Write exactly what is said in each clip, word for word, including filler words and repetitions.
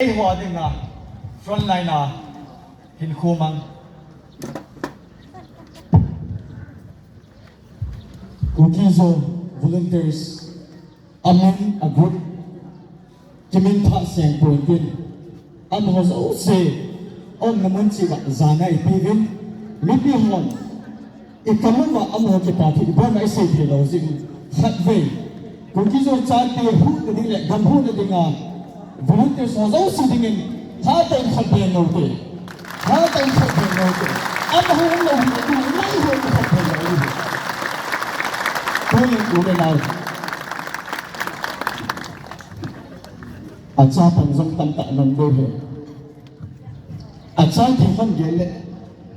Eiho dinga frontline a hinkho mang. Kuki-Zo volunteers, amin a group, kimin thah seng pon tin, amaho jouse, aumna mun cheh uva jana ipeuvin, mipi hon, ikam uva amaho kipathu ibol uva isei thei lou jeh un, khatvei, Kuki-Zo chate huhna ding le gam huhna dinga, volunteers ho jouse dingin, hatah in khatvei nou te. Hatah in khatvei nou te. Amaho umlou hile, tu neiho khatvei lou hile. Tuin u le nao, achapang jong tamtah nang ding ahi. Acha thei khom gel le,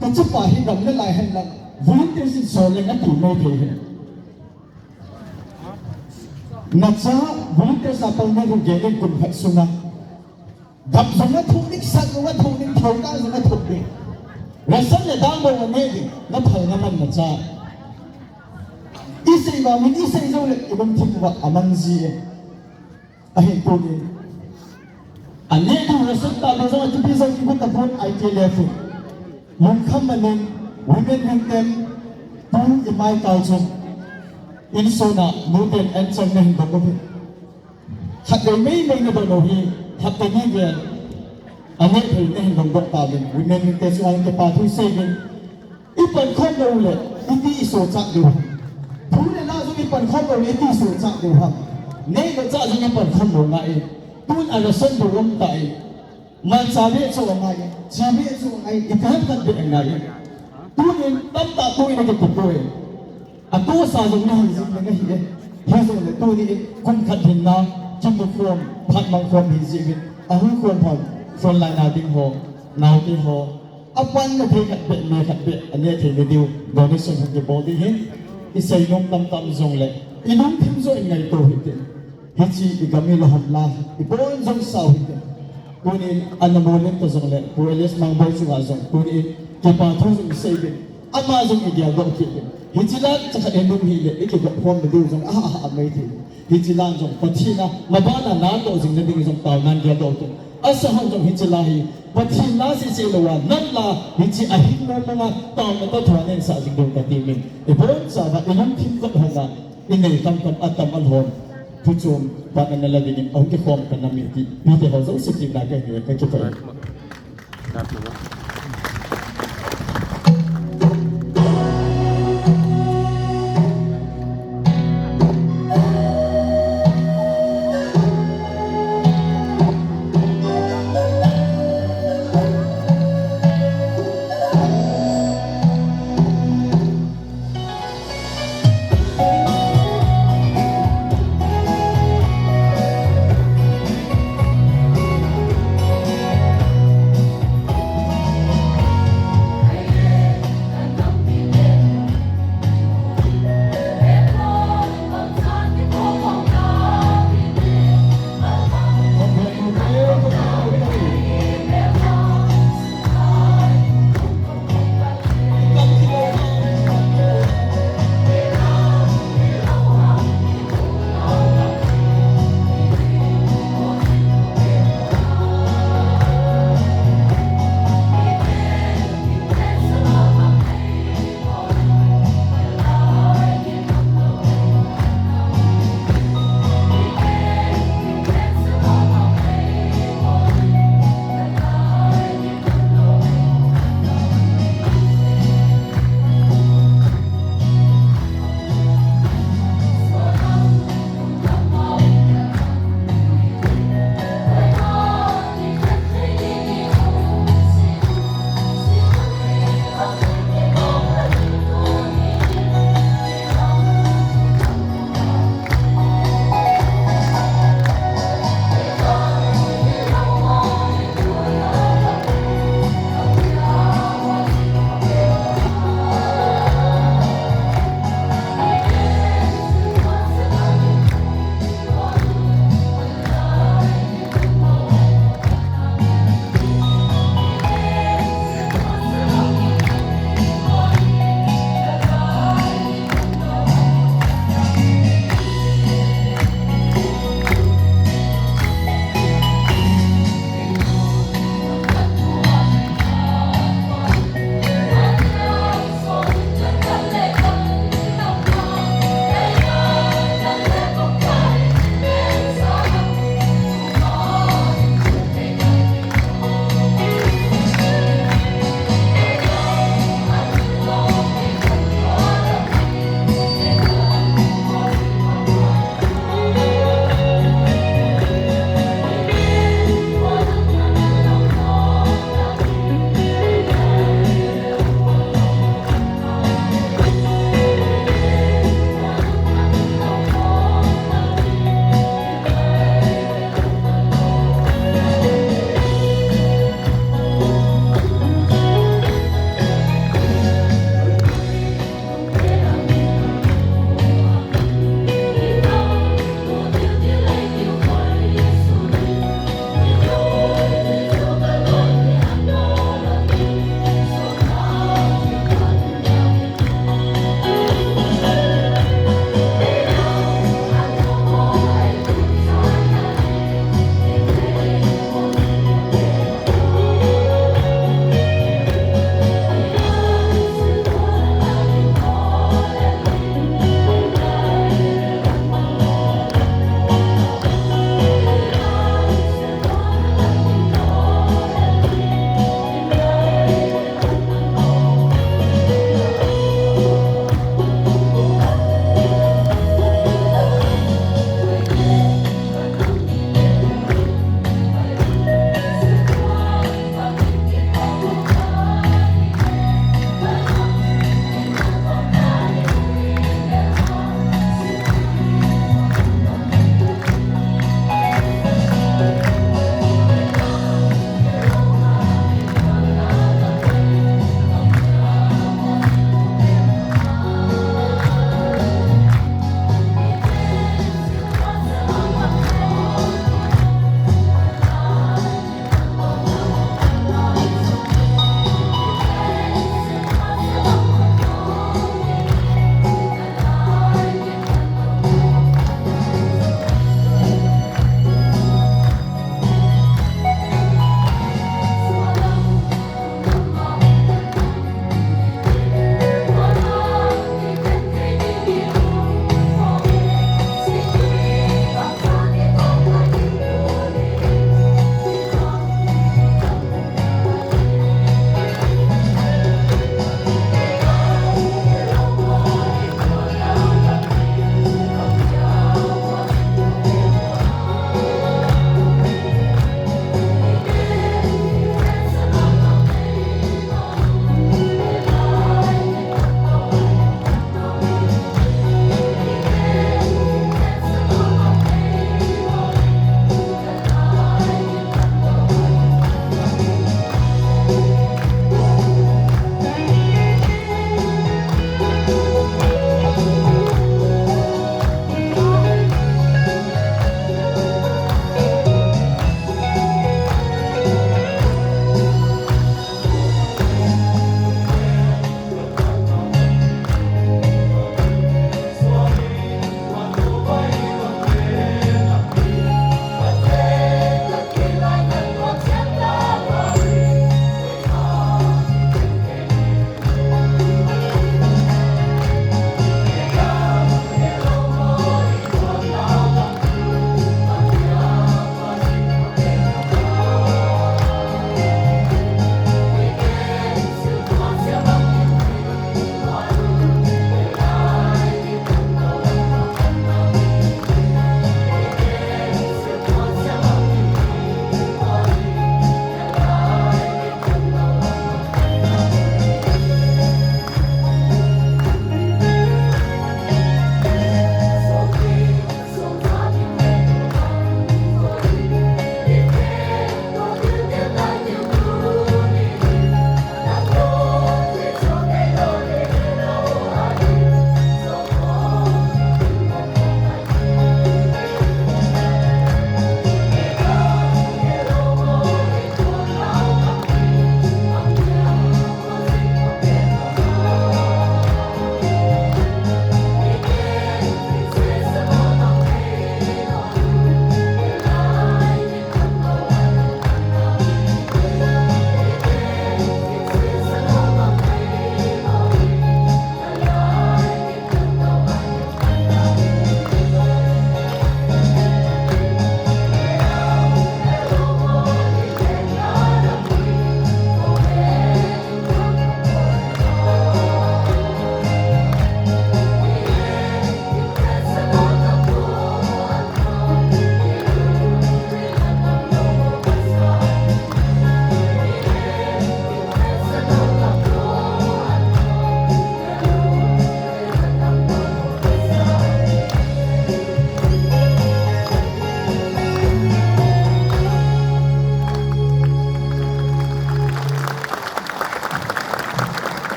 kachapa hi gam le lai henlang, volunteers in sol leng ati mai thei ahi. Nacha volunteers a pang neiho gel in kum khat sunga, gap jong athoh ding, sat jong athoh ding, thao kah jong athoh ding, ration le dal jong aneh ding, naphal naman nacha. Isei uva min isei jou le ilungthim uva amang ji e. Ahin tunin, aneh ding ration card le jong akipe jong kigot tapon, I T L F in, lungkham manin, women wing ten, tu imaikal chun, insung a nuten anchang nahin dong u hi, khatvei meimei nadon u hi, hapta ni vel, aneh thei nahin dongdoh tauvin, women wing te chunga kipathu isei uvin. Ipankhom lou le, iti isohchah diu ham? Thu le la jong ipankhom lou le, iti isohchah diu ham? Nei le chah jong ipankhom lou ngai. Tun a ration bou um tai. Malcha beh chu angai, chi beh chu angai, ipi ham khat beh angai. Tunin tamtah tu in akipupoi. Atohsa jong nahi jing ding ahi e. Hijongle tuni in kum khat hinna, kimukhom, phatmang khom hi jeh uvin, ahung khom hon, frontline a ding ho, naote ho, apanna thei khat beh, me khat beh, aneh thei na diu, donation hung kibol ding ahin, isei nom tamtam jongle, ilungthim joh in ngaito hite. Hiche igam hi loham la, ibon jong sao hite. Tunin ana molin ta jongle, Pu Elias Mangboi chunga jong, tunin kipathu jong isei uvin, ama jong igeldoh kit uvin. Hiche la chakhat inum hile, ikigop khom na diu jong aha aha mai thei. Hiche la jong Pathen a, mabana natoh jing na ding jong taona in geldoh uvin. Asa hon jong hiche la hi, Pathen la seh seh louva, nam la, hiche ahin mong mong a, taona toh thua neihin sah jing diu kati min. Ibonchauva, ilungthim kot hon a, inei kam kam atam alhom, thuchom pan ana la dingin ahung kikhom kanam e ti, mite ho jouse tin na kahin, kakipah e.